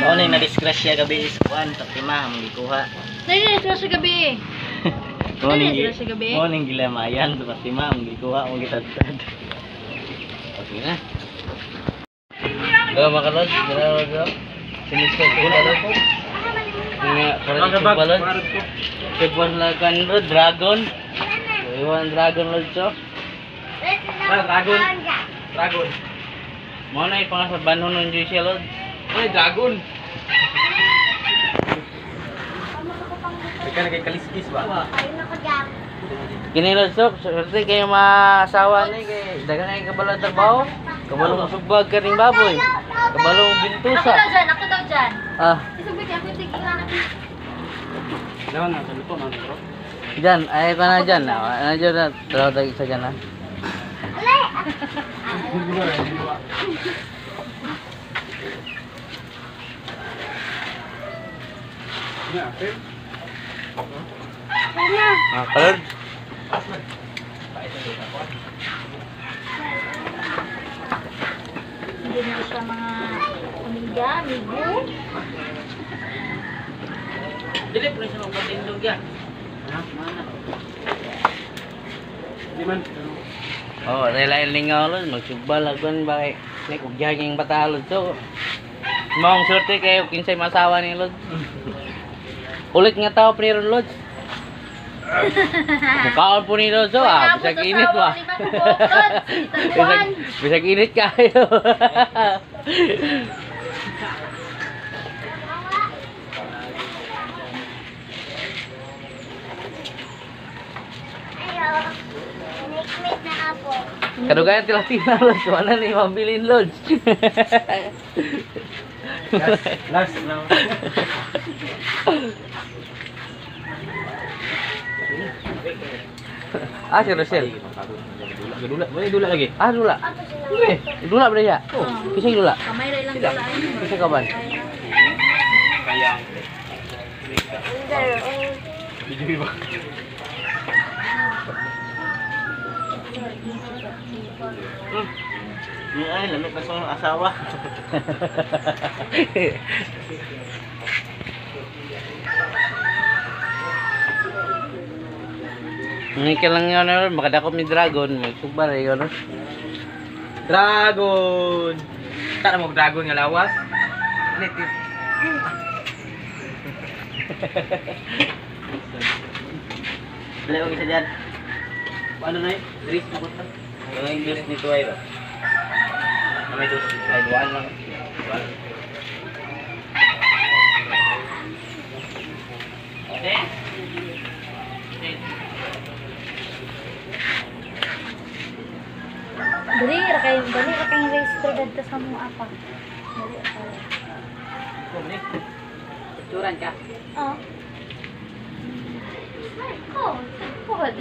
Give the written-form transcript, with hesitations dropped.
Mao ning na-disgrasya gabi is kuan Fatima ang gikuha. Nai-disgrasya gabi. Mao ning Nai-disgrasya gabi. Mao ning gilamayan sa Fatima ang gikuha ang gitadtad. Okay na. Go mga lods, go go. Sinis ko ko lods. Nga para sa balod. Sugba na kan bro, dragon. Iwan dragon lods so. Ah, dragon. Dragon. Mo na ipang sa banhon ng juice lods. Ay, dragon. Ikaw na kay kaliskis ba? Kini lods so, swerte kayo maasawa ni kay dagan ay kabalo trabaho. Kabalo sugbag kaning baboy. Kabalo Ako bintusa. daw dyan, ako daw dyan. Ah, Isugba kay ako tigilan ako. Dawan na sa luto na bro. Diyan, ay ko na dyan. Ah, ano dyan na? Dalawa tayo isa dyan ah. Ah, kalod. Hindi na siya mga amiga, amigo. Dili po siya magpatindog yan. Ha? Mana? Di man. Oh, relay lingaw lod, magsugba lagon ba kay nek ug yung bata lod so. Maong swerte kayo kinsay masawa ni lod. Ulit nga tao pre ron lod. Mukaon po ni lod so ah, bisag init ba. Bisag bisag init kayo. Kadugayan tila-tila lod, wala ni mabilin lod. Last na. Ah, si Rosel. Dula, dula, dula lagi. Ah, dula. Eh, dula ba siya? Oh. Kisay dula. Kamay ra ilang dula. Kisay ka ba? Kaya. Video ba? Ni ay lamit na sa asawa. Hindi ka lang yun, ano, makadakop ni Dragon, magsugba rin yun. ano. Dragon. Tak mo dragon nga lawas. Native. Dali og isa dyan. Ano na eh? Dris mo ko. Yung English nito ay ba? May dos. Ay, duaan lang. Dali ra kay dali ra kay register dadto sa mga apa. Dali ra kayo. Picturan ka. Oh. Ay, ko, tagpod.